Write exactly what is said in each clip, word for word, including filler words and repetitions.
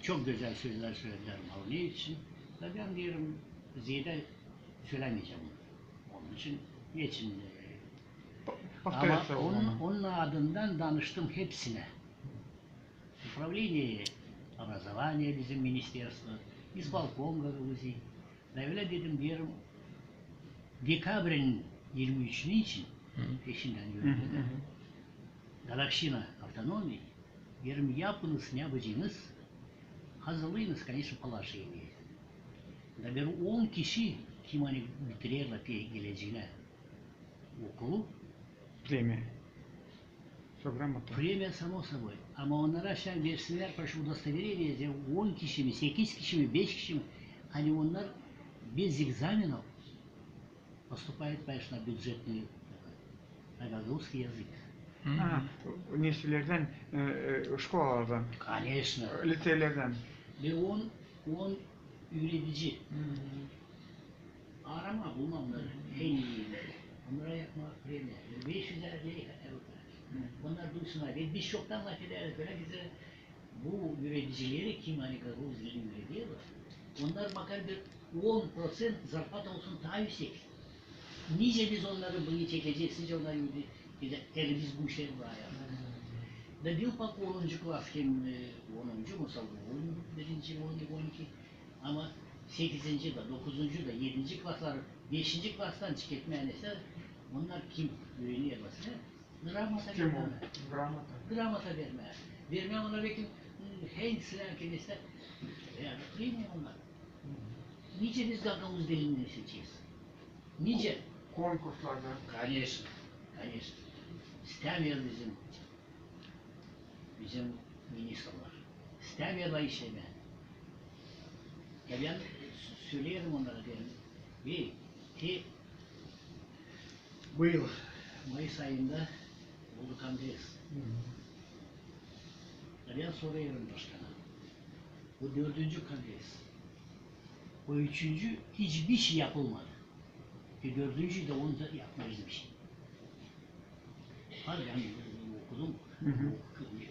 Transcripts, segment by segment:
Çok gözäl sözlär sölediler Mavneviç için. Da bän deerim, zeedä sölämeyecäm onu. Onun için geçin. Ama onun, onun adından danıştım hepsinä. Управление образования bizim ministerstvo, исполком Гагаузии. Da ölä dedim, deerim, dekabrinin irmi üçünü için, peşindän yürüdüm, годовщина автономии, deerim, yapınız ne yapacınız, hazırlayınız, конечно, положение. Da bir on kişi, kim ani bitirerlär te geleceenä okulu, Premiya. Что, грамота? Premiya, само собой. Ama onnara şan versinnär, proşu, удостоверение, on kişi mi, sekiz kişi mi, beş kişi mi, ani onnar без экзаменов поступают, понимаешь, на бюджетный, на гагаузский язык. Ha, nesillerdän, e, e, şkolalardan. Конечно. Liseylerdän. Bir on, on üüredici. Arama bulma onnarı en ii. Onnara yapma premiya. Beş üz ley hatta. Onnar duysunnar. Ve biz çoktan lafederiz. Bölä bizä bu üüredicileri, kim ani gagauz dilini üürederlär, onnar makar bir on proţent zarplata olsun taa üüsek. Nicä biz onnarı bırakacez, nicä onnarı üüredecez, eer biz bu işleri bırakacez. Da diil pak onuncu klas, kim, e, onuncu, mısal, on birinci, on iki, on iki, ama sekizinci da, dokuzuncu da, edinci klasları, beşinci klastan çıkartmaya nesä, onnar kim üürener, gramota vermää. Gramota. Gramota vermää. Vermää ona, bekim, hem sıra ki nesä, ya, bilmeer onnar. Nicä biz gagauz dilini üüredecez? Nicä? Konkurslarda. Конечно, конечно. İstämeer bizim, bizim ministrlär. İstämeerlär işlemää. Ya bän s-, söleerim onnara, deerim, ey, te bu yıl mayıs ayında oldu kongres. Ya bän sorêrım başkana. Bu dördüncü kongres. O üçüncü hiçbir şey yapılmadı. E, dördüncü dä onda yapmêêrız bir şey. Var, bän okudum.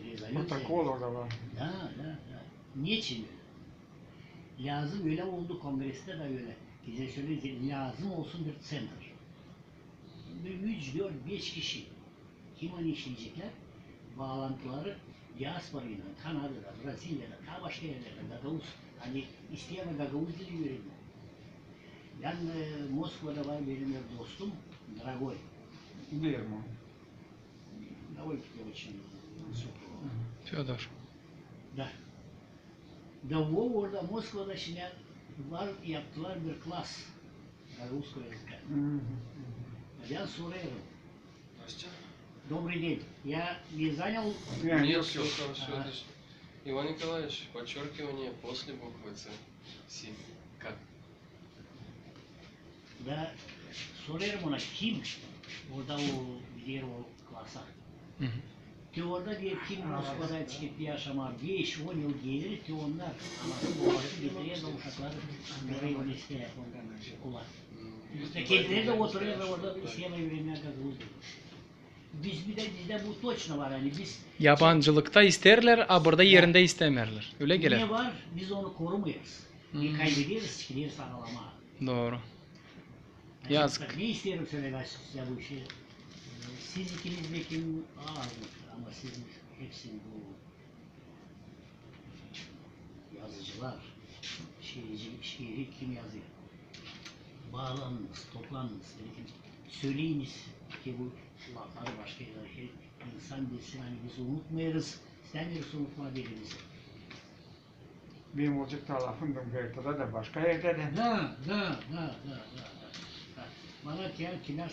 Rezolüţiya. Protokol orada var. Da, da, da. Neçin ölä? Lääzım, ölä oldu, kongrestä dä ölä. Bizä söledi, lääzım olsun bir ţentr. Bir üç, dört, beş kişi. Kim ani işleyeceklär, baalantıları diasporaylan, Kanadada, Braziliyada, taa başka erlerdä, gagauz, ani isteerlär gagauz dili üüretmää. Bän, e, Moskvada var benim bir dostum, Dragoy. Верман. Dragoy Петрович. Фёдор. Da. Da o orada Moskvada şindi var, yaptılar bir klas gagauzskog yazıka. Bän sorêrım. Добрый день. Я не занял? Нет, всё хорошо. Иван Николаевич, подчеркивание после буквы Ц. Си. К. Da sorêrım ona, kim orada o gider o klasa. Te orada bir kim Moskvada çıkıp yaşamaa, beş, on yıl geeri, te onnar, anası, babası getirer dä uşakları oraya, orada isteer okula. Da kendileri dä oturêrlar orada, isteerlär üürenmää gagauz dilini. Biz bir dä, bizdä bu toçno var, ani biz... Yabancılıkta isteerlär, a burada erindä istämeerlär. Ölä geler. Ne var, biz onu korumêêrız. Biz kaybederiz, çıkêrız aalamaa. Dooru. Yazık. Ne isteerim sölemää sizä bu işi. Siz ikiniz bekim az, ama siz hepsiniz bu yazıcılar, şiirci, şiiri kim yazêr? Baalanınız, toplanınız, bekim söleyiniz ki bu lafları başka erlerdä, ki insan bilsin, ani biz unutmêêrız, istämeeriz unutmaa dilimizi. Benim olacek taa lafım da Gaytada da, başka erdä dä. Da, da, da, da, da, da. Bana kimär